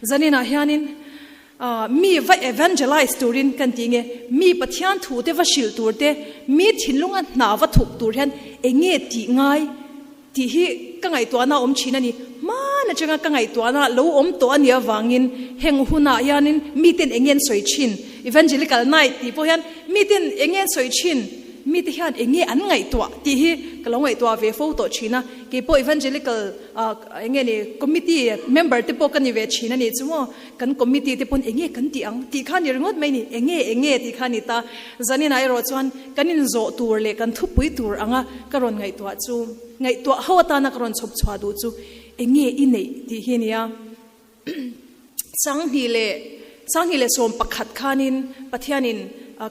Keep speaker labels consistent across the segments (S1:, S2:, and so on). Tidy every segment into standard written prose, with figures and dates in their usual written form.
S1: Zaninah hianin mi va evangelize turin kan tih nge, mi Pathian thu te va hrilh tur te, mi thinlunga hna va thuk tur hian eng nge tih ngai tih hi ka ngaihtuahna a awm thin a ni. Hmaan atanga ka ngaihtuahna lo awm tawh a nih avangin heng hunah hianin miten eng nge an sawi thin, Evangelical Night tih pawh hian miten eng nge an sawi thin, mite hian eng nge an ngaihtuah tih hi ka lo ngaihtuah ve fo tawh thin a. Keipawh Evangelical eng nge ni committee member te pawh ka ni ve thin a nih chu maw. Kan committee te pawn eng nge kan tih ang tih kha ni ringawt mai ni, eng nge eng nge tih kha ni ta. Zaninah erawh chuan kan inzawh tur leh kan thupui tur anga ka rawn ngaihtuah chu, ngaihtuah ho atana ka rawn chhawp chhuah duh chu eng nge i neih tih hi a nia. Sanghnih leh Sanghnih leh 11 khanin Pathianin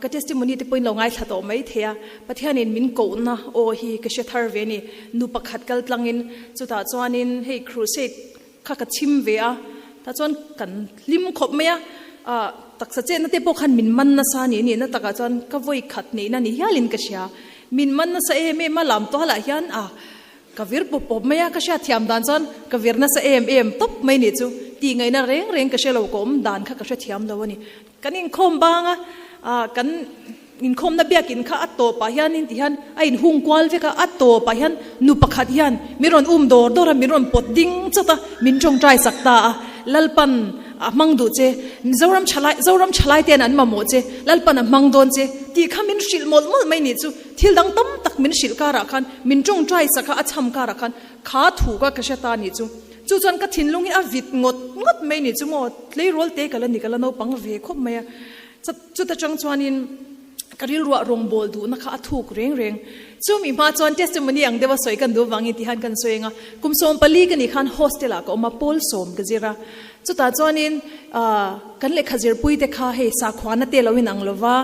S1: ka testimony te pawhin lo ngaithla tawh mai thei a, Pathianin min kohna aw hi ka hre thar ve a ni. Nu pakhat kal tlangin chutah chuanin hei crusade kha ka chhim ve a, tah chuan kan hlim khawp mai a, ah taksa chetna te pawh khan min man nasa a ni a nihna takah chuan ka vawi khat neihna ni hialin ka hria. Min man nasa em em a, lam tualah hian ah ka vir pawp pawp mai a, ka hriat thiam dan chuan ka vir nasa em em tawp mai nih chu tih ngaihna reng reng ka hre lo, ka awm dan kha ka hrethiam lo a ni. Kan inkhawm bang a, ah kan inkhawmna biakin kha a tawpah hianin ti hian a inhung kual vek a, a tawpah hian nu pakhat hian min rawn um dawr dawr a, min rawn pawt ding chawt a, min tawngtai sak ta a, Lalpan a hmang duh che, Mizoram thalai Zoram thalai ten an mamawh che, Lalpan a hmang dawn che tih kha min hrilh mawlh mawlh mai nih chu, thil dang tam tak min hrilh karah khan min tawngtai sak a, a chham karah khan kha thu kha ka hre ta nih chu. Chu chuan ka thinlung hi a vit ngawt ngawt mai ni chu maw, tleirawl te ka la ni, ka la naupang ve khawp mai a. Chuta chang chuanin ka rilruah rawngbâwl duhna kha a thuk reng reng. Chumi hma chuan testimony ang deuha sawi kan duh avangin ti hian kan sawi ang a, kum 14 ka nih khan hostel-ah ka awm a, pawl sawm ka zir a. Chutah chuanin kan lehkha zirpui te kha hei sakhuana te lo inang lo va,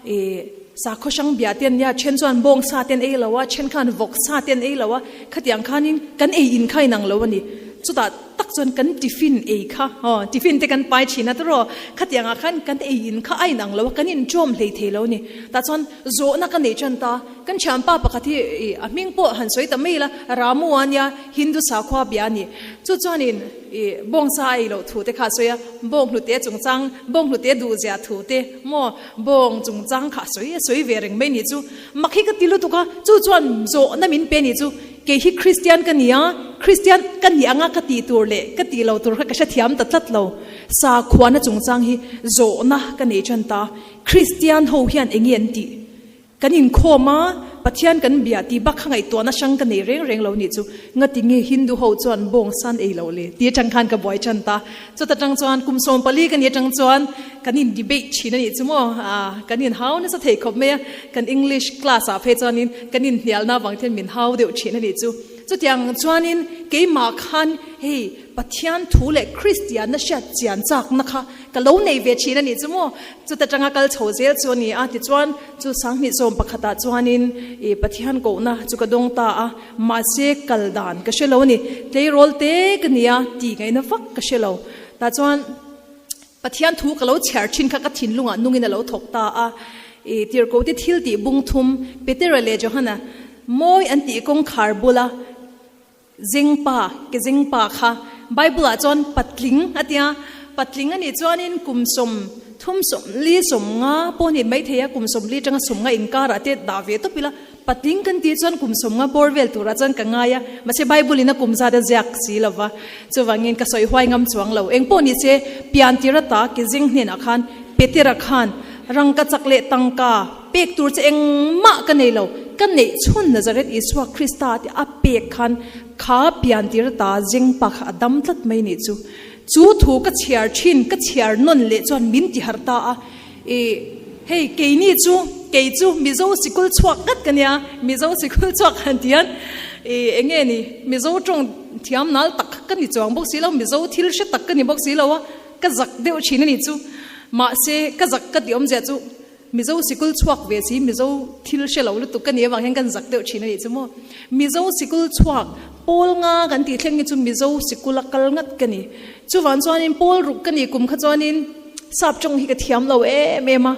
S1: ih sakhaw hrang bia te an nia, then chuan bawng sa te an ei lo a, then khan vawk sa te an ei lo a, khatiang khanin kan ei in kha inang lo a ni. Chutah tak chuan kan tiffin ei kha, aw tiffin te kan pai thin a tawraw, khatiang ah khan kan ei in kha a inang lo a, kan inṭawm hlei thei lo a ni. Tah chuan zawhna ka neih tan ta, kan thianpa pakhat hi ih a hming pawh han sawi ta mai ila, Ramu a nia, Hindu sakhua bia a ni. Chu chuanin ih bawngsa a ei loh thu te kha a sawi a, bawng hlute chungchang, bawng hlute duhzia thu te maw, bawng chungchang kha a sawi a sawi ve reng mai nih chu. Mak hi ka ti lutuk a, chu chuan zawhna min pe nih chu. Kei hi Kristian ka ni a, Kristian ka nih anga ka tih tur leh ka tih lo tur kha ka hrethiam ta tlat lo. Sakhuana chungchang hi zawhna ka nei tan ta. Kristian ho hian eng nge an tih? Kan inkhawm a, Pathian kan bia tih bak kha ngaihtuahna hrang ka nei reng reng lo nih chu. Ngati nge Hindu ho chuan bawng san ei lo le? Tih atang khan ka buai tan ta. Chuta tang chuan kum 14 ka nih atang chuan kan in debate thin a nih chu maw? Kan inhau nasa thei khawp mai a, kan English class ah phei chuanin kan inhnialna avang hian min hau deuh thin a nih chu. Chutiang chuanin keimah khan hei Pathian thu leh Kristianna hriat chian chakna kha ka lo nei ve thin a nih chu maw? Chuta tanga kal chho zel chu a ni a, tichuan chu 2011 ah chuanin ih Pathian kohna chu ka dawng ta a, mahse kal dan ka hre lo a ni. Tleirawl te ka ni a tih ngaihna vak ka hre lo. Tah chuan Pathian thu ka lo chhiar thin kha ka thinlungah nungin a lo thawk ta a. Ih Tirhkohte thil tih bung thum Petera leh Johana mawi an tih kawngkhar bula Zingpa, ke zingpa kha Bible ah chuan patling a tia, patling a nih chuanin kum 30 40 50 pawh a nih maithei a, kum 40 atanga 50 inkarah te dah ve tawp ila, patling kan tih chuan kum 50 bawr vel turah chuan ka ngai a, mahse Bible in a kum zat a ziak si lo va, chuvangin ka sawi huai ngam chuang lo. Engpawh ni se, pian tir ata ke zing hnenah khan Petera khan rangka chak leh tangka pek tur che engmah ka nei lo, ka neih chhun Nazareth Isua Krista tih a pek khan kha pian tir ta zeng pa kha a dam tlat mai nih chu. Chu thu ka chhiar thin, ka chhiar nawn leh chuan min ti harh ta a, ih hei keini chu, kei chu Mizo sikul chhuak ngat ka nia, Mizo sikul chhuak han ti hian ih eng nge ni, Mizo tawng thiam nal tak ka ni chuang bawk si lo, Mizo thil hre tak ka ni bawk si lo a, ka zak deuh thin a nih chu. Mahse ka zak ka tih awmzia chu Mizo sikul chhuak ve si, Mizo thil hre lo lutuk ka nih avang hian kan zak deuh thin a nih chu maw. Mizo sikul chhuak pawl nga kan tih thleng hi chu Mizo sikul a kal ngat ka ni. Chuvang chuanin pawl ruk ka nih kum kha chuanin sap tawng hi ka thiam lo em em a,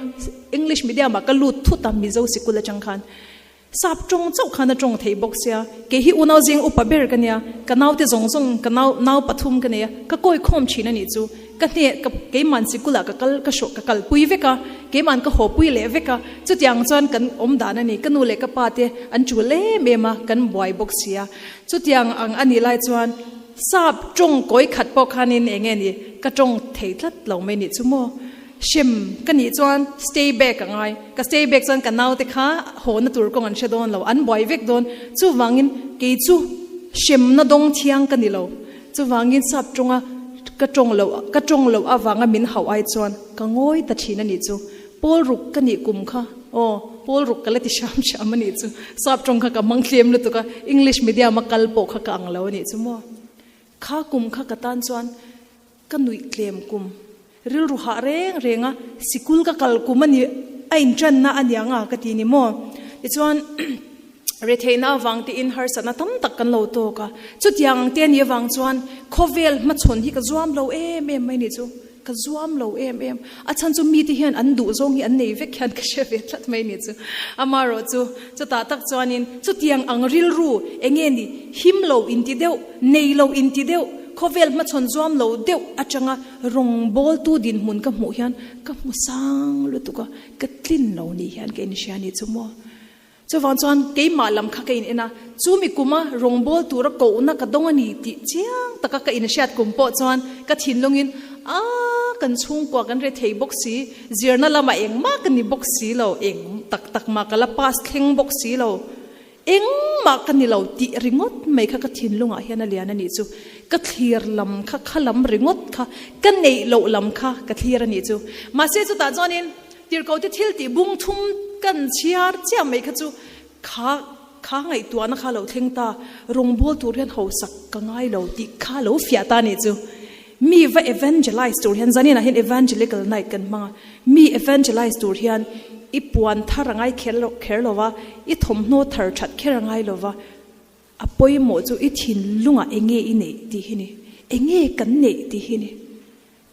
S1: English medium ah ka lut thut a Mizo sikul atang khan. Sap tawng chauh khan a tawng theih bawk sia, kei hi unau zing upa ber ka nia, ka naute zawng zawng ka nau nau pathum ka nei a, ka kawi khawm thin a nih chu, ka hne ka keiman sikulah ka kal ka hrawh ka kalpui vek a, keiman ka hawpui leh vek a, chutiang chuan kan awm dan a ni, ka nu leh ka pa te an tul em em a, kan buai bawk sia, chutiang ang a nih lai chuan sap tawng kawi khat pawh khanin eng nge ni ka tawng thei tlat lo mai nih chu maw. Hrem ka nih chuan stay back a ngai. Ka stay back chuan ka naute kha hawna tur kawng an hre dawn lo, an buai vek dawn. Chuvangin kei chu hremna dawng thiang ka ni lo. Chuvangin sap tawnga ka tawng loh ka tawng loh avanga min hauh ai chuan ka ngawi ta thin a nih chu. Pawl ruk ka nih kum kha aw pawl ruk ka la ti hram hram a nih chu. Sap tawng kha ka hmang tlem lutuk a, English medium a kal pawh kha ka ang lo a nih chu maw. Kha kum kha ka tan chuan Ka nuih tlem kum. Rilru hah reng reng a, sikul ka kal kum a ni, a inṭanna a niang a ka ti ni maw? Tichuan, retheihna avang tiin harsatna tam tak kan lo tawk a. Chutiang ang te a nih avang chuan khawvel hmachhawn hi ka zuam lo em em mai nih chu. Ka zuam lo em em. A chhan chu mite hian an duh zawng hi an nei vek hian ka hre ve tlat mai nih chu. Amaherawh chu, chutah tak chuanin chutiang ang rilru eng nge ni, him lo inti deuh, Nei lo inti deuh, khawvel hmachhawn zuam lo deuh atanga rawngbawltu dinhmun ka hmuh hian ka hmu sang lutuk a, ka tlin lo nih hian ka inhria ni chu maw. Chuvang chuan keimah lam kha ka in en a, chu mi kuma rawngbâwl tura kohna ka dawng a ni tih chiang taka ka inhriat kum pawh chuan ka thinlungin a kan chhungkua kan re thei bawk si, zirna lamah engmah ka ni bawk si lo, eng tak tak mah ka la pass thleng bawk si lo. Engmah ka ni lo tih ringawt mai kha ka thinlungah hian a lian a nih chu. Ka thlir lam kha, kha lam ringawt kha, ka neih loh lam kha ka thlir a nih chu. Mahse chutah chuanin tirhkohte thil tih bung thum kan chhiar chiah mai kha chu kha kha ngaihtuahna kha a lo thleng ta, rawngbâwl tur hian hausak ka ngai lo tih kha a lo fiah ta a nih chu. Mi va evangelize tur hian, zaninah hian evangelical night kan hmang a, mi evangelize tur hian i puan thar a ngai kher lo kher lo va, i thawmhnaw thar that kher a ngai lo va, a pawimawh chu i thinlungah eng nge i neih tih hi ni, eng nge kan neih tih hi ni.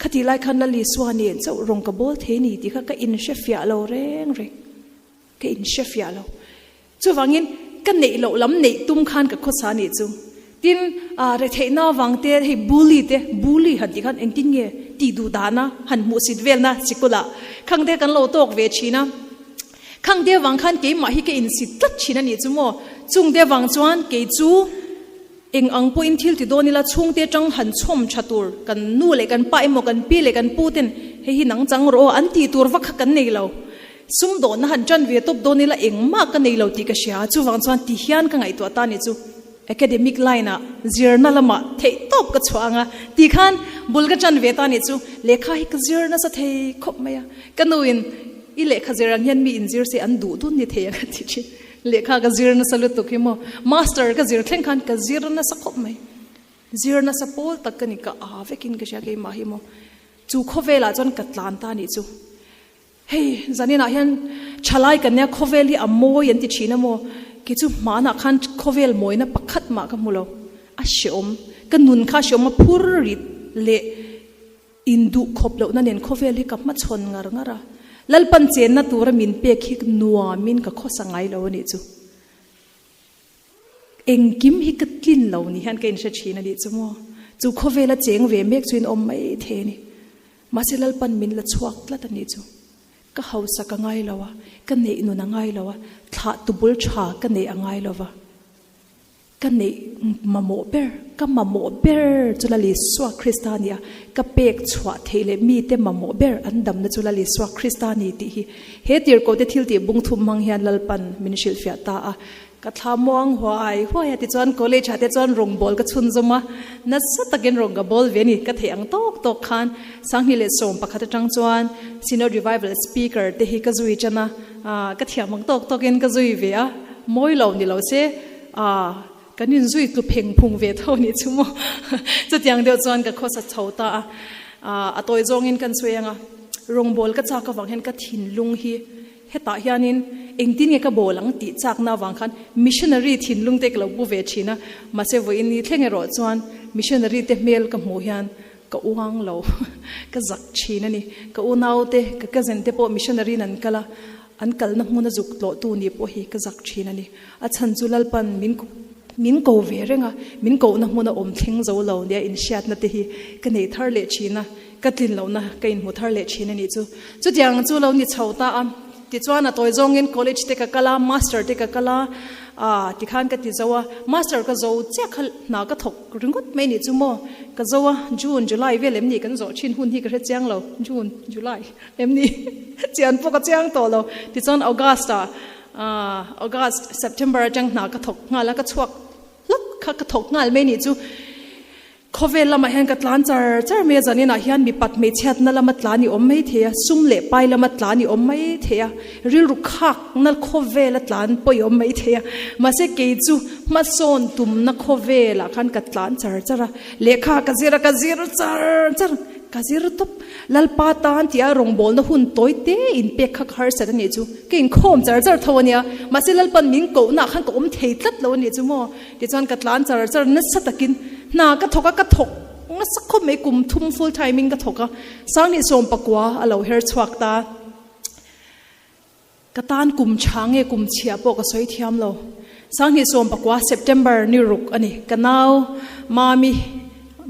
S1: Khatih lai khan Lal Isua nen chauh rawng ka bawl thei ni tih kha ka inhrefiah lo reng reng. Ka inhrefiah lo. Chuvangin, ka neih loh lam neih tum khan ka khawsa nih chu. Tin, retheihna avang te, hei bully te, bully han tih khan engtin nge tih duh dana han hmuhsit velna sikula khang te kan lo tawk ve thin a. Khang te avang khan keimah hi ka insit tlat thin a nih chu maw. Chung te avang chuan kei chu eng ang pawhin thil ti dawn ila chhungte atang han chhawm tha tur kan nu leh kan pa emaw kan pi leh kan pu ten hei hi nang chang rawh aw an tih tur vak kha kan nei lo. Sumdawnna han ṭan ve tawp dawn ila engmah ka nei lo tih ka hria a, chuvang chuan ti hian ka ngaihtuah ta ni chu academic line ah zirna lamah theih tawp ka chhuah ang a ti khan bul ka ṭan ve ta ni chu lehkha hi ka zir nasa thei khawp mai a, ka nu in i lehkha zir ang hian mi in zir se an duh dun ni thei ang a ti ṭhin, lehkha ka zir nasa lutuk hi maw master ka zir thleng khan ka zir nasa khawp mai, zir nasa pawl tak ka ni ka aa vekin ka hria keimah hi maw chu khawvelah chuan ka tlan ta ni chu. Hei, zaninah hian thalai kan nia khawvel hi a mawi an ti thin a maw? Kei chu hmanah khan khawvel mawina pakhat mah ka hmu lo. A hreawm. Ka nun kha a hreawm a phur rit leh induh khawp lohna nen khawvel hi ka hmachhawn ngar ngar a. Lalpan chenna tura min pek hi nuamin ka khawsa ngai lo a nih chu. Engkim hi ka tlin lo ni hian ka inhre thin a nih chu maw? Chu khawvela cheng ve mek chu in awm mai thei a ni. Mahse Lalpan min la chhuak tlat a nih chu. Ka hausa ka ngai lo a, ka neih nun a ngai lo a, thlah tu bul tha ka neih a ngai lo va. Ka neih mamawh ber, ka mamawh ber chu Lal Isua Krista a ni a, ka pek chhuah theih leh mite mamawh ber an damna chu Lal Isua Krista a ni tih hi he tirhkohte thiltih bungthum hmang hian Lalpan min hrilhfiah ta a. Ka thla muang huai huai a tichuan college ah te chuan rawngbawl ka chhunzawm a, nasa takin rawng ka bawl ve a ni. Ka theih ang tawk tawk khan 2011 atang chuan Synod Revival speaker te hi ka zui tan a, ka thiam ang tawk tawkin ka zui ve a, mawi lo ni lo se kan inzui tlu pheng phung ve tho a nih chu maw. Chutiang deuh chuan ka khawsa chho ta a, a tawi zawngin kan sawi ang a, rawngbawl ka chak avang hian ka thinlung hi Hetah hianin engtin nge ka bawl ang tih chakna avang khan missionary thinlung te ka lo pu ve thin a, mahse vawiin ni thleng erawh chuan missionary te hmel ka hmuh hian ka uang lo, ka zak thin a ni. Ka unau te, ka cousin te pawh missionary in an kal a. An kalna hmuna zuk tlawhtu nih pawh hi ka zak thin a ni. A chhan chu Lalpan min min ko ve reng a, min kohna hmuna awm thleng zo lo nia inhriatna te hi ka nei thar leh thin a, ka tlin lohna ka inhmu thar leh thin a nih chu. Chutiang chu lo ni chho ta a, tichuan a tawi zawngin college te ka kal a, master te ka kal a, ah tikhan ka ti zo a, master ka zo chiah kha hna ka thawk ringawt mai nih chu maw, ka zo a, June, July vel em ni kan zawh thin hun hi ka hre chiang lo, June, July. Em ni? Chian pawh ka chiang tawh lo. Tichuan August ah, August, September atang hna ka thawk nghal a, ka chhuak hlawk kha ka thawk nghal mai nih chu. Khawvel lamah hian ka tlan char char mai a, zaninah hian mipat hmeichhiatna lama tlan i awm mai thei a, sum leh pai lama tlan i awm mai thei a, rilru khakna khawvela tlan pawh i awm mai thei a. Mahse kei chu hmasawn tumna khawvelah khan ka tlan char char a, lehkha ka zir a, ka zir char char. Ka zir tawp. Lalpa tan tia rawngbawlna hun tawi te in pek kha ka harsat a nih chu. Ka inkhawm char char tho a nia. Mahse Lalpan min kohna ah khan ka awm thei tlat lo a nih chu maw. Tichuan ka tlan char char nasa takin hna ka thawk a, ka thawk nasa khawp mai kum thum full time in ka thawk a. Sanghnih 19 a lo her chhuak ta. Ka tan kum tha nge kum chhia pawh ka sawi thiam lo. 2019 September ni ruk a ni. Ka nau Mami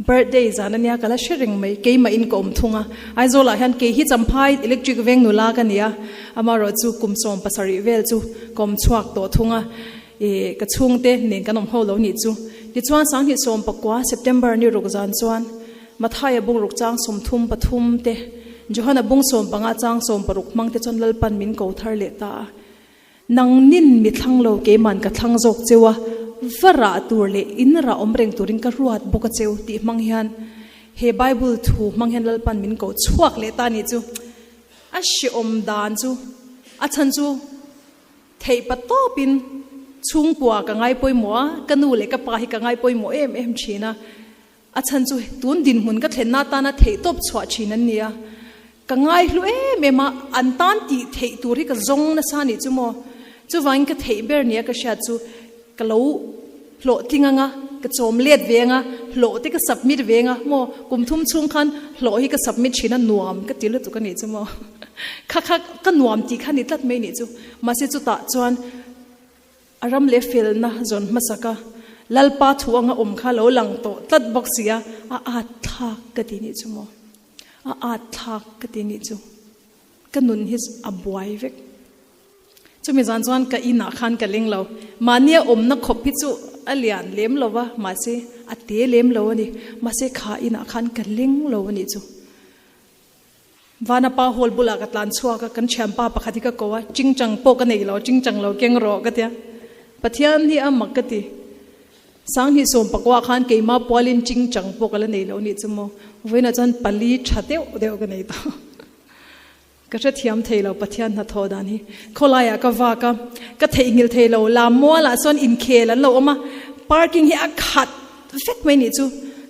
S1: birthday zan a nia ka la hre reng mai. Keimah in ka awm thung a. Aizawl ah hian kei hi Champhai electric veng nula ka ni a. Amaherawh chu kum 17 vel chu ka awm chhuak tawh thung a. Ih ka chhungte nen kan awm ho lo nih chu. Tichuan 2019 September ni ruk zan chuan Mathaia bungruk chang 33 te, Johana bung 15 chang 16 hmang te chuan Lalpan min ko thar leh ta a. Nang nin mi thlang lo keiman ka thlang zawk cheu a, va rah tur leh in rah awm reng turin ka ruat bawk a cheu tih hmang hian he Bible thu hmang hian Lalpan min ko chhuak leh ta nih chu a hreawm dan chu a chhan chu Theih pa tawpin chhungkua ka ngai pawimawh a, ka nu leh ka pa hi ka ngai pawimawh em em thin a. A chhan chu tun dinhmun ka thlenna atana theih tawp chhuah thin an ni a. Ka ngai hlu em em a, an tan tih theih tur hi ka zawng nasa nih chu maw. Chuvangin ka theih ber nia ka hriat chu ka lo hlawhtling anga, ka chawm let ve anga, hlawh te ka submit ve anga maw, kum thum chhung khan hlawh hi ka submit thin a nuam ka ti lutuk a nih chu maw. Kha kha ka nuam tih kha ni tlat mai nih chu. Mahse chutah chuan a ram leh felna zawn hmasak a, Lalpa thu anga awm kha lo lang tawh tlat bawk si a, a at thlak ka ti nih chu maw. A at thlak ka ti nih chu. Ka nun hi a buai vek. Chumi zan chuan ka inah khan ka ling lo. Mahnia awmna khawp hi chu a lian lem lo va, mahse a te lem lo a ni. Mahse kha inah khan ka ling lo a nih chu. Vanapa hall bulah ka tlan chhuak a, kan thianpa pakhat hi ka ko a, chingchang pawh ka nei lo, chingchang lo keng rawh ka tia. Pathian hi a mak ka ti. 2019 khan keimah pualin chingchang pawh ka la nei lo nih chu maw. Vawiinah chuan pali tha deuh deuh ka nei tawh. Ka hrethiam thei lo Pathian hnathawh dan hi. Khawlaiah ka vak a, ka theihnghilh thei lo. Lam mualah chuan inkhel an lo awm a, parking hi a khat vek mai nih chu.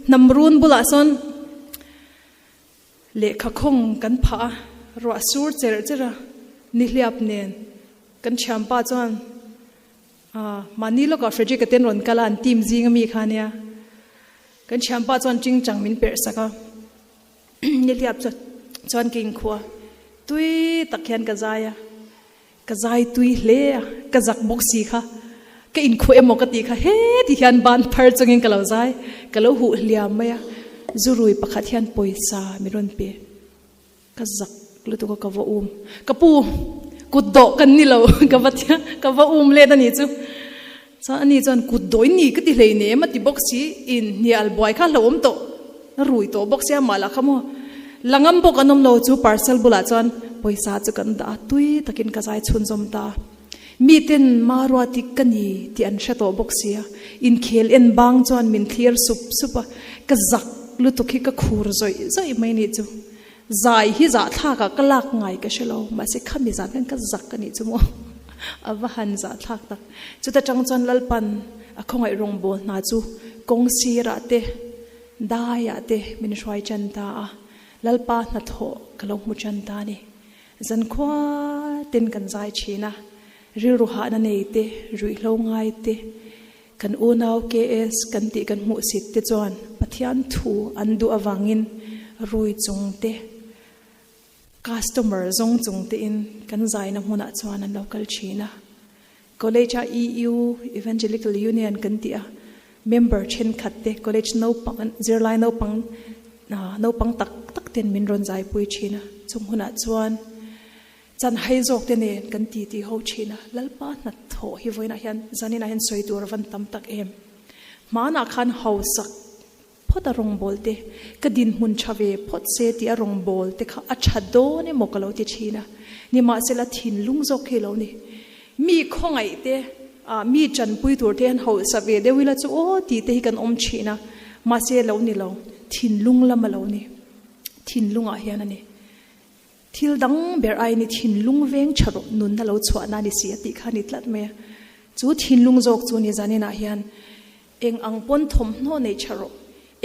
S1: Hnam run bulah sawn Lehkha khawng kan phah a, ruah sur cherh cherh a, nihliap nen kan thianpa chuan ah mahni lawkah Frederick a ten rawn kal a, an team zing ami kha ania. Kan thianpa chuan chingchang min perh sak a, nihliap chuan chuan ka inkhua tui tak hian ka zai a. Ka zai tui hle a, ka zak bawk si kha. Ka inkhuh emaw ka tih kha heti hian ban phar chungin ka lo zai, ka lo huh hliam mai a. Zurui pakhat hian pawisa min rawn pe. Ka zak lutuk a, ka va um. Ka pu, kut dawh kan ni lo, ka va tia, ka va um let a nih chu. Chuan ani chuan kut dawh in ni ka ti hleinem a ti bawk si, inhnial buai kha hlauhawm tawh, rui tawh bawk sia mah lah kha maw. La ngam bawk an awm lo chu parcel bulah chuan pawisa chu kan dah a, tui takin ka zai chhunzawm ta. Miten Maruati ka ni tih an hre tawh bawk sia, inkhel en bang chuan min thlir sup sup a, ka zak lutuk hi ka khur zawih zawih mai nih chu. Zai hi zahthlak ah ka lak ngai ka hre lo, mahse khami zan khan ka zak a nih chu maw, a va han zahthlak tak. Chuta tang chuan Lalpan a khawngaih rawngbâwl hna chu kawng sirah te, daiah te min hruai tan ta a, Lalpa hnathawh ka lo hmu tan ta a ni. Zankhua ten kan zai thin a, rilru hahna nei te, ruihhlo ngai te, Kan unau KS kan tih kan hmuhsit te chuan Pathian thu an duh avangin rui chung te. Customer zawng chung tein kan zaina hmunah chuan an lo kal thin a. College a EU, Evangelical Union kan tih a member thenkhat te college naupang zirlai naupang naupang tak tak ten min rawn zaipui thin a. Chung hunah chuan chan hai zawk te nen kan ti ti ho thin a. Lalpa hnathawh hi vawiinah hian zaninah hian sawi tur a van tam tak em. Hmanah khan hausak Phawt a rawngbâwl te, ka dinhmun ṭha ve phawt se tih a rawngbâwl te kha a ṭha dawn emaw ka lo ti ṭhin a. Nimahsela thinlung zawk hi lo ni. Mi khawngaih te, ah mi ṭanpui tur te hian hausa ve deuh ila chu aw tih te hi kan awm ṭhin a. Mahse lo ni lo, thinlung lam a lo ni. Thinlungah hian a ni. Thil dang ber aiin i thinlung veng ṭha rawh, nunna lo chhuahna a ni si a tih kha a ni tlat mai a. Chu thinlung zawk chu ni zaninah hian Eng ang pawn thawmhnaw nei tha rawh,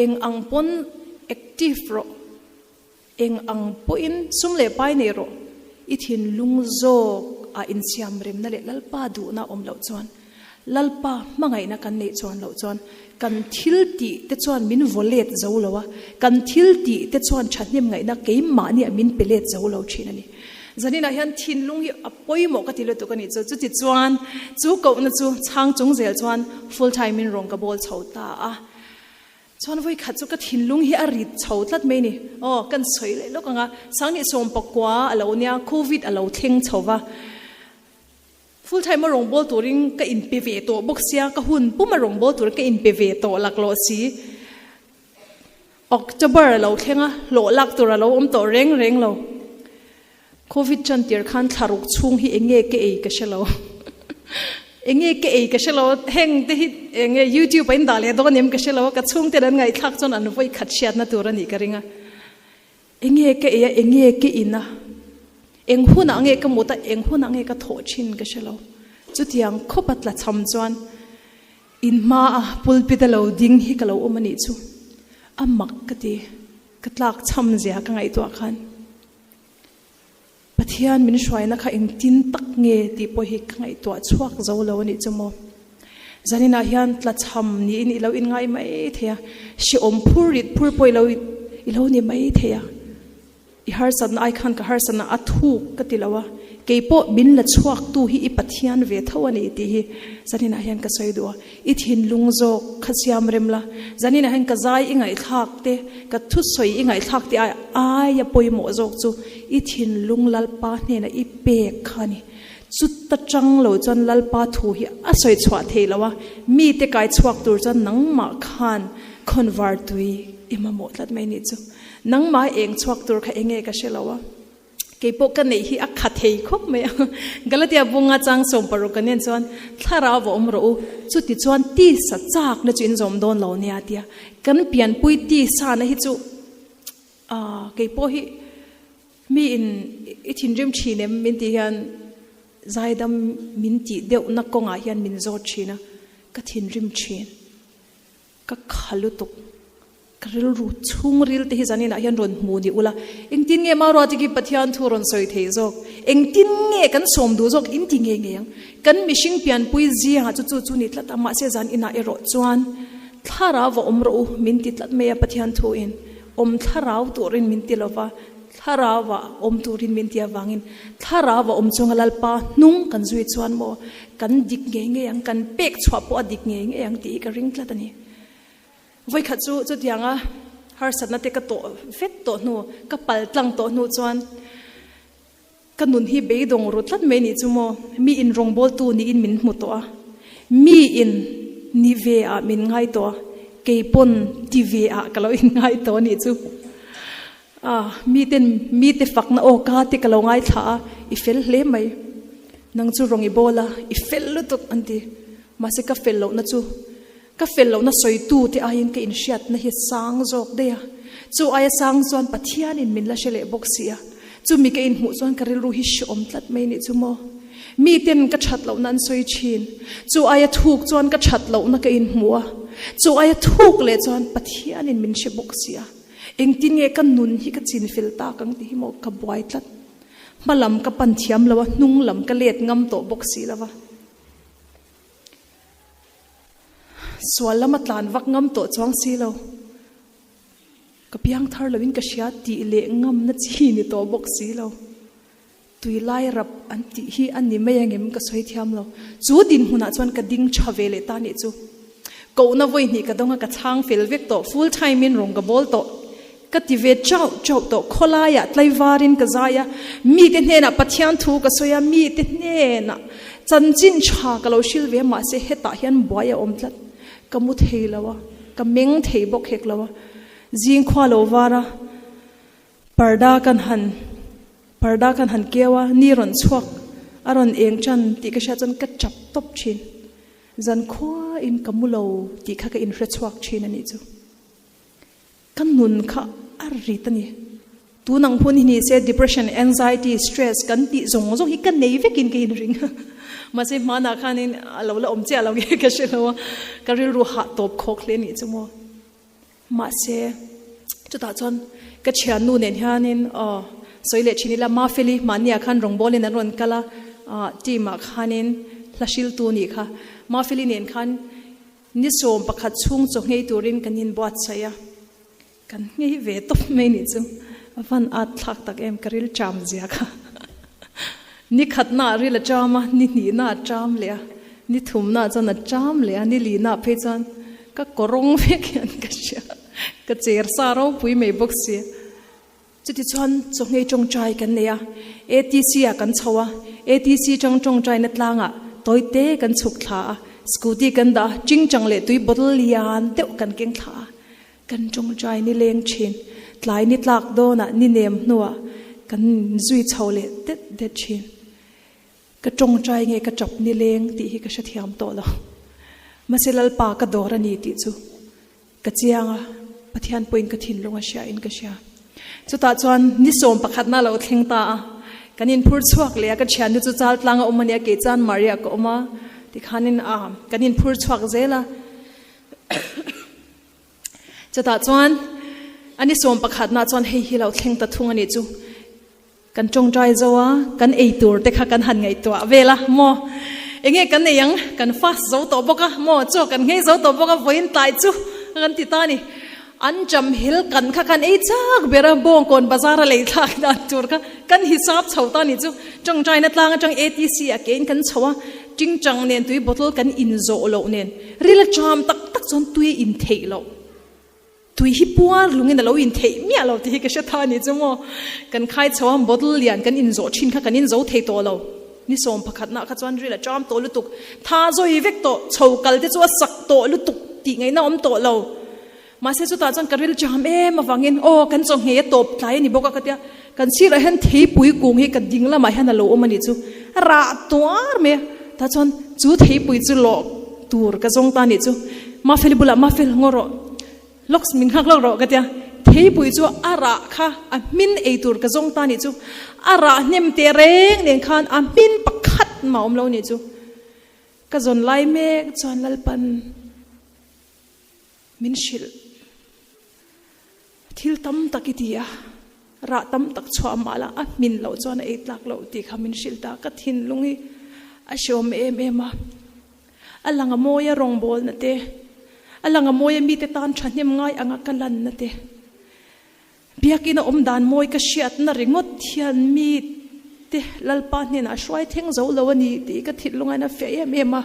S1: eng ang pawn active rawh, eng ang pawhin sum leh pai nei rawh, i thinlung zawk ah insiam remna leh Lalpa duhna awm loh chuan, Lalpa hmangaihna kan neih chuan loh chuan kan thil tih te chuan min vaw let zo lo a, kan thil tih te chuan thahnem ngaihna keimahni ah min pe let zo lo thin a ni. Zaninah hian thinlung hi a pawimawh ka ti lutuk a nih chu. Chuti chuan chu kohna chu chhang chung zel chuan full time in rawn ka bawl chho ta a. Chuan vawi khat chu ka thinlung hi a rit chho tlat mai ni. Aw, kan sawi leh lawk ang a, Sangni sawmpakua a lo nia, Covid a lo thleng chho va. Full time a rawngbâwl turin ka inpe ve tawh bawk sia, ka hun pum a rawngbâwl turin ka inpe ve tawh laklawh si. October a lo thleng a, hlawh lak tur a lo awm tawh reng reng lo. Covid ṭan tir khan thla ruk chhung hi eng nge ka ei ka hre lo. Eng nge ka ei ka hre lo, heng te hi eng nge YouTube a in dah leh dawn em ka hre lo a, ka chhungten an ngaihthlak chuan an vawi khat hriatna tur a nih ka ring a. Eng nge ka ei a, eng nge ka in a, eng hunah nge ka mut a, eng hunah nge ka thawh thin ka hre lo. Chutiang khawp a tla cham chuan in hmaa pulpit a lo ding hi ka lo awm a nih chu. A mak ka ti, ka tlak cham zia ka ngaihtuah khan. Pathian min hruaina kha engtin tak nge tih pawh hi ka ngaihtuah chhuak zo lo a nih chu maw. Zaninah hian tlachham niin i lo inngai mai thei a, hrehawm phur rit phur pawh i lo i lo ni mai thei a. I harsatna ai khan ka harsatna a thuk ka ti lo a, kei pawh min la chhuaktu hi i Pathian ve tho a ni tih hi zaninah hian ka sawi duh a. I thinlung zawk kha siam rem la, zaninah hian ka zai i ngaihthlak te, ka thusawi i ngaihthlak te aia pawimawh zawk chu i thinlung Lalpa hnenah i pek kha a ni. Chuta tang lo chuan Lalpa thu hi a sawi chhuah thei lo a, mite kai chhuak tur chuan nangmah khan khawnvar tui i mamawh tlat mai nih chu. Nangmah eng chhuak tur kha enge ka hre lo a. Kei pawh ka neih hi a kha thei khawp mai a. Galatia bunga chang 60 kan en chuan thlarau va awm rawh u, chuti chuan tisa chakna chu in zawm dawn lo nia tia. Kan pianpui tisa na hi chu ah kei pawh hi mi in i thinrim thin em min tih hian zaidam min tih deuhna kawngah hian min zawt thin a, ka thinrim thin. Ka kha lutuk. Ka rilru chhungril te hi zaninah hian rawn hmu ni ula, engtin nge Maruati khi Pathian thu rawn sawi thei zawk? Engtin nge kan sawm duh zawk in ti ngei ngei ang? Kan mihring pianpui zingah chu chu chu ni tlat a, mahse zaninah erawh chuan thlarau va awm rawh u min ti tlat mai a Pathian thuin awm thlarau turin min ti lova, Thlarau ah awm turin min ti avangin Thlarau a awm chunga Lalpa hnung kan zui chuan maw kan dik ngei ngei ang, kan pek chhuah pawh a dik ngei ngei ang tih hi ka ring tlat a ni. Vawikhat chu chutianga harsatna te ka tawh vek tawh hnu, ka pal tlang tawh hnu chuan ka nun hi beidawng ru tlat mai nih chu maw, mi in rawngbawltu niin min hmu tawh a, mi in ni ve ah min ngai tawh a, kei pawn ti ve ah ka lo inngai tawh a nih chu. A, miten mite fakna aw ka te ka lo ngaithla a, i fel hle mai. Nang chu rawng i bawl a, i fel lutuk an ti. Mahse ka fel lohna chu, ka fel lohna sawitu te aiin ka inhriatna hi sang zawk daih a. Chu aia sang chuan Pathianin min la hre leh bawk si a. Chumi ka inhmuh chuan ka rilru hi hreawm tlat mai nih chu maw. Miten ka that lohna an sawi thin. Chu aia thuk chuan ka that lohna ka inhmu a. Chu aia thuk leh chuan Pathianin min hre bawk si a. Engtin nge ka nun hi ka chin fel tak ang tih hi maw ka buai tlat. Hma lam ka pan thiam lo a, hnung lam ka let ngam tawh bawk si lo va. Sual lama tlan vak ngam tawh chuang si lo. Ka. piangthar loin ka hria tih leh ngamna chi ni tawh bawk si lo. Tui lai rap an tih hi a ni mai angem ka sawi thiam lo. Chu dinhmunah chuan ka ding tha ve leh ta nih chu. Kohna vawi hnih ka dawng a, ka chhang fel vek tawh, full time in rawng ka bawl tawh. Ka ti ve chauh chauh tawh, khawlaiah tlaivarin ka zai a, mite hnenah Pathian thu ka sawi a, mite hnenah chanchin tha ka lo hril ve a, mahse hetah hian buai a awm tlat. Ka mu thei lo a, ka meng thei bawk hek lo a, zing khua lo var a, Parda kan han parda kan han keu a, ni rawn chhuak a rawn eng tan tih ka hriat chuan ka chap tawp thin. Zan khuain ka mu lo tih kha ka inhre chhuak thin a nih chu. Ka nun kha a rit a ni. Tun ang hun hi ni se depression, anxiety, stress kan tih zawng zawng hi ka nei vekin ka inring a. Mahse hmanah khanin a lo la awm chiah lo nge ka hre lo a, ka rilru hah tawp khawk hle a nih chu maw. Mahse, chutah chuan ka thiannu nen hianin aw sawi leh thin ila, Mafeli mahniah khan rawngbawlin an rawn kal a, team ah khanin hla hriltu nih kha. Mafeli nen khan ni 11 chhung chaw nghei turin kan inbuatsaih a, kan nghei ve tawp mai nih chu. A van at thlak tak em, ka ril cham zia kha. Ni khatnaah ril a cham a, ni hnihnaah a cham leh a, ni thumnaah chuan a cham leh a, ni lihnaah phei chuan Ka kawrawng vek hian ka hria, ka cher sa ropui mai bawk si. Chutichuan chawhngei tawngtai kan nei a, ATC ah kan chho a, ATC tang tawngtaina tlangah tawite kan chhuk thla a, scooty kan dah a, chingchang leh tui bottle lian deuh kan keng thla a, kan tawngtai ni leng thin. Tlai ni tlak dawnah ni nem hnuah kan zui chho leh det det thin. Ka tawngtai nge ka tap nileng tih hi ka hrethiam tawh lo. Mahse Lalpa ka dawr a ni tih chu ka chiang a, Pathian pawhin ka thinlung a hria in ka hria. Chutah chuan ni 11 na lo thleng ta a, kan inphur chhuak leh a, ka thiannu chu chal tlang a awm a nia, kei chuan Maria ka awm a, tikhanin a kan inphur chhuak zel a. Chutah chuan a ni 11 na chuan hei hi lo thleng ta thung a nih chu. Kan tawngtai zo a, kan ei tur te kha kan han ngaihtuah vel a, maw? Enge kan ei ang? Kan fast zo tawh bawk a, maw? Chaw kan nghei zo tawh bawk a, vawiin tlai chu kan ti ta a ni. An chamhil kan kha kan ei chak ber a, Bawngkawn bazar a lei thlak dan tur kha kan hisap chho ta a ni chu. Tawngtaina tlang atang ATC ah kein kan chho a, tingtang nen tui bottle kan inzawh loh nen, ril a cham tak tak chuan tui a intheih loh. Tui hi puar lungin a lo intheih miah lo tih hi ka hre ta a ni chu maw. Kan khai chho a, bottle lian kan inzawh thin kha kan inzo thei tawh lo. Ni 11 kha chuan ril a ṭam tawh lutuk, tha zawi vek tawh, chho kal te chu a sak tawh lutuk tih ngaihna awm tawh lo. Mahse chutah chuan ka ril ṭam em avangin aw kan chaw nghei a tawp tlai a ni bawk a ka tia, kan sirah hian theipui kung hi ka ding lamah hian a lo awm a nih chu, a rah tuar mai a, tah chuan chu theipui chu lawh tur ka zawng ta a nih chu. Mafeli bulah Mafel ngaw rawh. Lawks min nghak lawk rawh ka tia. Theipui chu a rah kha a hmin ei tur ka zawng ta nih chu. A rah hnem teh reng nen khan a hmin pakhat mah awm lo nih chu. Ka zawn lai mek chuan Lalpan min hrilh. Thil tam tak i ti a, rah tam tak chhuah mah la a hmin loh chuan a ei tlak loh tih kha min hrilh ta. Ka thinlung hi a hreawm em em a. A lang a mawi a rawngbawlna te, a lang a mawi a mite tan thahnem ngai anga ka lanna te, biakina awm dan mawi ka hriatna ringawt hian mite Lalpa hnenah hruai thleng zo lo a ni tih ka thinlung a fiah em em a.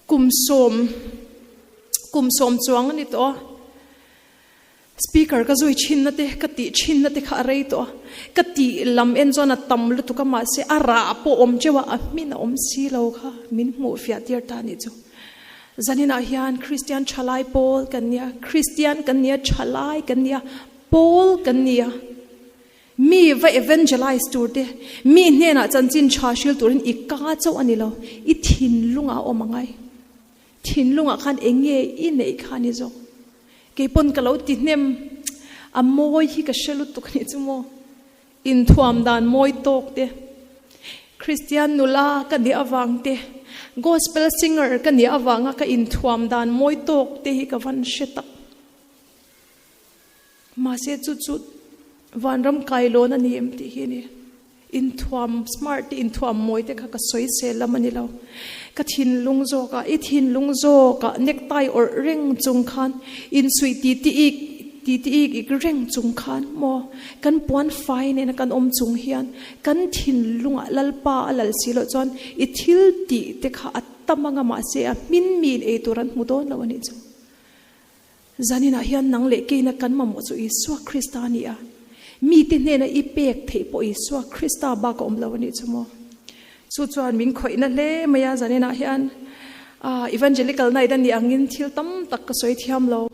S1: Kum sawm, kum sawm chuang a ni tawh a. Speaker ka zui thinna te, ka tih thinna te kha a rei tawh a, ka tih lam en chuan a tam lutuk a, mahse a rah pawh awm teuh a, a hmin a awm si lo kha min hmuh fiah tir ta anih chu. Zaninah hian Kristian thalai pawl kan nia, Kristian kan nia, thalai kan nia, pawl kan nia, mi va evangelize tur te, mi hnenah chanchin tha hril turin i ka chauh a ni lo, i thinlungah a awm angai. Thinlungah khan eng nge i neih kha ni zawk? Kei pawn ka lo ti hnem, a mawi hi ka hre lutuk anih chu maw? Inthuam dan mawi tawk te, Kristian nula ka nih avang te, Gospel singer ka nih avanga ka inthuam dan mawi tawk te hi ka van hre tak. Mahse chu chu vanram kailawn a ni em tih hi a ni. Inthuam smart te inthuam mawi te kha ka sawi sel lam a ni lo. Ka thinlung zawkah, i thinlung zawkah necktie awrh reng chung khan, insuih ti ti ik ti ti ik ik reng chung khan maw kan puan fai nena kan awm chung hian kan thinlungah Lalpa a lal si loh chuan i thil tih te kha a tam anga mahse a hmin miin ei tur an hmu dawn lo a nih chu. Zaninah hian nang leh keina kan mamawh chu Isua Krista a ni a. Mite hnena i pek theih pawh Isua Krista bak a awm lo a nih chu maw? Chu chuan min khawihna hle mai a, zaninah hian Evangelical Night a nih angin thil tam tak ka sawi thiam lo.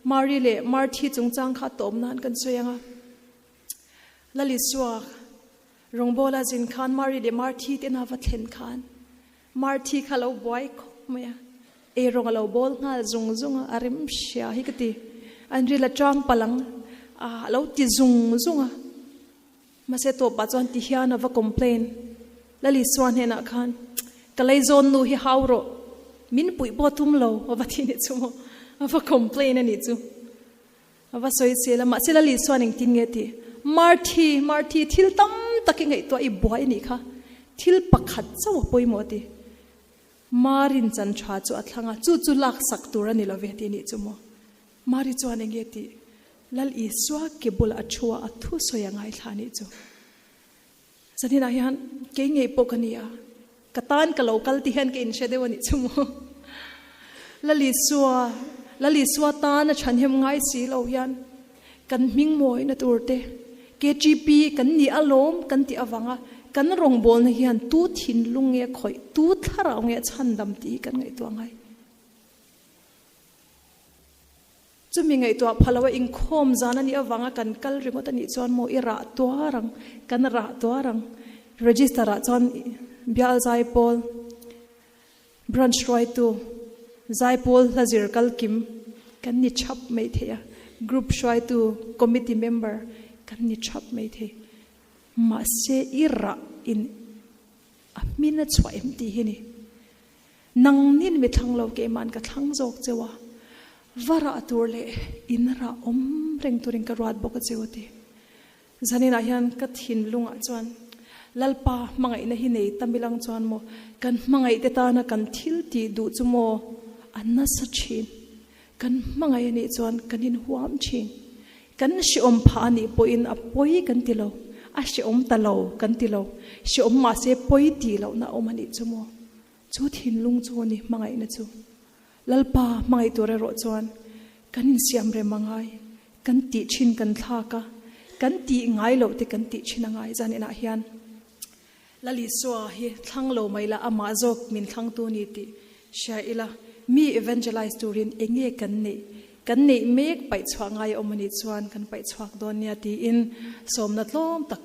S1: Mari leh Marthi chungchang kha tawm nan kan sawi ang a. Lal Isua rawngbawla zin khan Mari leh Marthi tena va thlen khan Marthi kha lo buai khawp mai a, eirawng a lo bawl nghal zung zung a, a rem hria hi ka ti. An ril a tang palh ang a, a lo ti zung zung a. Mahse tawpah chuan ti hian a va complain. Lalisua hnenah khan, Ka leizawn nu hi hau rawh, min puih pawh tum lo, a va ti nih chu maw, a va complain a nih chu. A va sawi zel a, mahse Lali chuan engtin nge ti? Marthi, Marthi, thil tam tak i ngaihtuah i buai anih kha, thil pakhat chauh a pawimawh a ti. Marin chan tha chu a thlang a, chu chu laksak tur a ni lo ve ti nih chu maw? Mari chuan enge ti? Lal Isua ke bulah a thu a, a thu sawi a ngaithla anih chu. Zaninah hian kei ngei pawh ka ni a, ka tan ka lo kal ti hian ka inhre deuh a nih chu maw. Lalisua, Lalisua tan a chhanhem ngai si lo hian kan hming mawina tur te, KTP kan ni alawm kan tih avanga kan rawngbawlna hian tu thinlung nge khawih, tu thlarau nge chhandam tih hi kan ngaihtuah ngai. Chumi ngaihtuah pha loa inkhawm zan a nih avanga kan kal ringawt a nih chuan maw i rah tuar ang, kan rah tuar ang. Register ah chuan Bial Zaipawl Branch hruaitu Zaipawl hla zir kal kim kan ni thap mai thei a, Group hruaitu Committee member kan ni thap mai thei. Mahse i rah in a hmin a chhuah em tih hi ni. Nang nin mi thlang lo keima'n ka thlang zawk cheu a, va rah tur leh in rah awm reng turin ka ruat bawk a cheu a ti. Zaninah hian ka thinlungah chuan Lalpa hmangaihna hi nei ta milang chuan maw kan hmangaihte tana kan thil tih duh chu maw a nasa thin. Kan hmangaih a nih chuan kan inhuam thin. Kan hreawm phah a nih pawhin a pawi kan ti lo, a hreawm ta lo kan ti lo, hreawm mahse pawi tih lohna a awm a nih chu maw. Chu thinlung chu a ni hmangaihna chu. Lalpa hmangaih tur erawh chuan kan insiam rem a ngai, kan tih thin kan thlak a, kan tih ngai loh te kan tih thin a ngai zan inah hian Lal Isua hi thlang lo mai la, amah zawk min thlangtu ni tih hria ila, mi evangelize turin eng nge kan neih, kan neih mek paih chhuah ngai a awm a nih chuan kan paih chhuak dawn nia tiin sawmna tlawm tak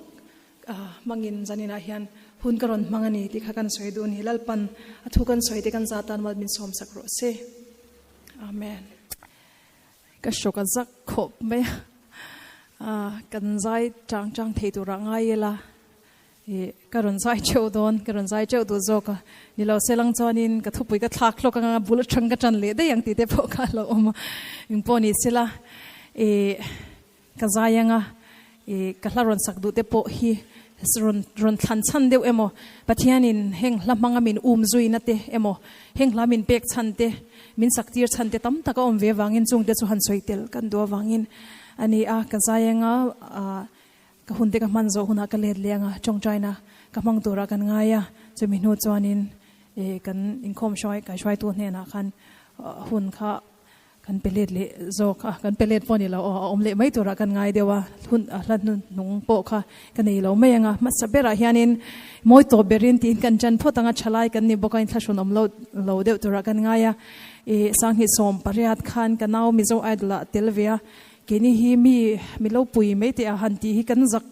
S1: Hmangin zaninah hian hun ka rawn hmang a ni tih kha kan sawi duh a ni. Lalpan a thu kan sawi te kan za tan mal min sawmsak rawh se. Amen. Ka hrawk a zak khawp mai a, kan zai chang chang thei turah ngai ila i ka rawn zai teuh dawn, ka rawn zai teuh duh zawk a. Ni lo se lang chuanin ka thupui ka thlak hlawk anga bul atang ka tan leh daih ang tih te pawh kha a lo awm a. Engpawh ni sela i Ka zai anga i ka hla rawn sak duh te pawh hi rawn rawn thlan chhan deuh emaw, Pathianin heng hla hmanga min um zuina te emaw, heng hla min pek chhan te, min sak tir chhan te tam tak a awm ve avangin chung te chu han sawi tel kan duh avangin a ni a. Ka zai anga ka hun te ka hman zawh hunah ka let leh anga tawngtaina ka hmang turah kan ngai a, chumi hnu chuanin i kan inkhawm hruai kaihruaitu hnenah khan hun kha Kan pe let leh zawk a, kan pe let pawh ni lo aw, a awm leh mai turah kan ngai deuh a, hun a hla hnung pawh kha ka nei lo mai ang a, hmasa berah hianin mawi tawp berin tiin kan ṭan phawt ang a, ṭhalai kan ni bawk a, inthlahrun awm lo lo deuh turah kan ngai a, ih Sanghnih 18 khan ka nau Mizo Idol ah tel ve a, keini hi mi mi lo pui mai teh a han tih hi kan zak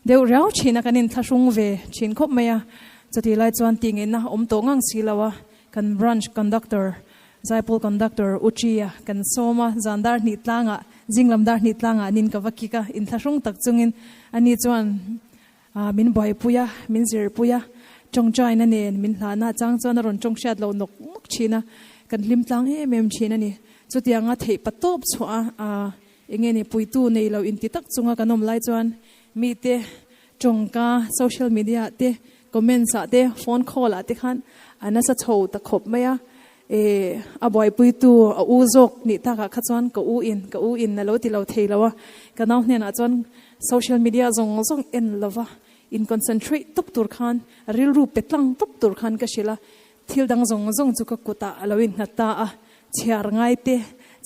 S1: deuh riau ṭhin a, kan inthlahrung ve ṭhin khawp mai a, chutih lai chuan tih ngeihna awm tawh ngang si lo a, kan branch conductor Zaipawl conductor U Ṭi-a kan sawm a, zan dar hnih tlangah, zinglam dar hnih tlangah nin ka va kik a, inthlahrung tak chungin ani chuan min buaipui a, min zirpui a, tawngtaina nen min hlahna chang chuan a rawn tawng hriat loh nawk nawk thin a, kan hlim tlang em em thin a ni. Chutianga theih pa tawp chhuah a, eng nge ni, puitu nei lo inti tak chunga kan awm lai chuan mite. Tawngka, social media ah te, comments ah te, phone call ah te khan a nasa chho ta khawp mai a. E, a buaipuitu a u zawk nih takah kha chuan ka u in, ka u in a lo ti lo thei lo a. Ka nau hnenah chuan social media zawng zawng en lova in concentrate tawp tur khan, rilru pe tlang tawp tur khan ka hrilh a. Thil dang zawng zawng chu ka kutah a lo innghat ta a, chhiar ngai te,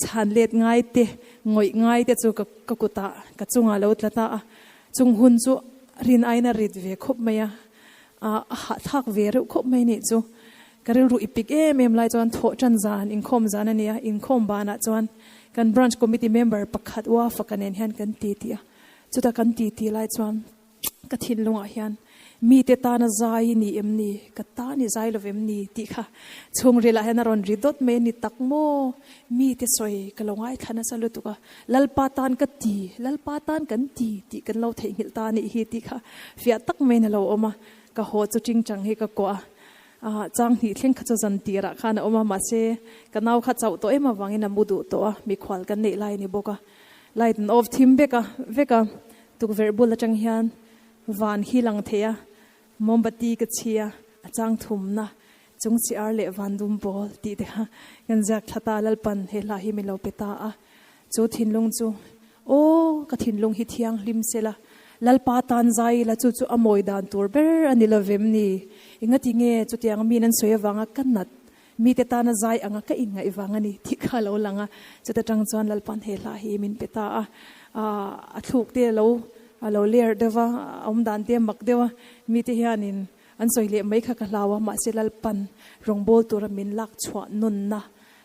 S1: chhan let ngai te, ngawih ngai te chu ka ka kutah ka chungah a lo tla ta a. Chung hun chu rin aiin a rit ve khawp mai a, a hahthlak ve reuh khawp mai nih chu. Ka rilru i pik em em lai chuan thawh tan zan, inkhawm zan a ni a, inkhawm banah chuan kan branch committee member pakhat ua faka nen hian kan titi a, chutah kan titi lai chuan ka thinlungah hian mite tana zai i ni em ni, ka tan i zai lo em ni tih kha chhungrilah hian a rawn ri dawt mai a ni tak maw? Mite sawi ka lo ngaithla nasa lutuk a, Lalpa tan ka ti, Lalpa tan kan ti tih kan lo theihnghilh ta a nih hi tih kha fiah tak maiin a lo awm a, ka haw chu tingtang hi ka kuah a, chang hnih thleng kha chu zan tirah khan a awm a, mahse ka nau kha chauh tawh em avangin a mu duh tawh a, mikhual kan neih lai a ni bawk a, light an off thim vek a, vek a. Tukverh bul atang hian van hi lang thei a, mombati ka chhi a, a chang thumna chung chi ar leh van dum pawl tih te kha kan ziak thla ta, Lalpan he hla hi min lo pe ta a, chu thinlung chu aw ka thinlung hi thianghlim se la, Lalpa tan zai ila chu chu a mawi dan tur ber a ni lovem ni, engati nge chutiang min an sawi avanga ka nat Mite tana zai anga ka inngaih vang a ni tih kha a lo lang a, chuta tang chuan Lalpan he hla hi min pe ta a, a thluk te a lo a lo ler deuh a, a awm dan te a mak deuh a, mite hianin an sawi leh mai kha ka hlau a, mahse Lalpan rawngbâwl tura min lak chhuah nunna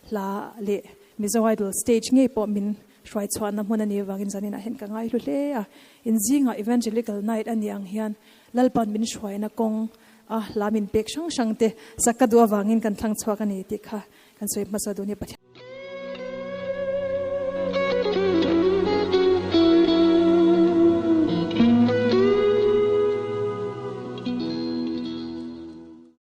S1: hla leh Mizo Idol stage ngei pawh min hruai chhuahna hmun a nih avangin zaninah hian ka ngaihlu hle a, inzingah Evangelical Night a nih ang hian Lalpan min hruaina kawng a hla min pek hrang hrang te sak ka duh avangin kan thlang chhuak a ni tih kha kan sawi hmasa duh ni Pathian.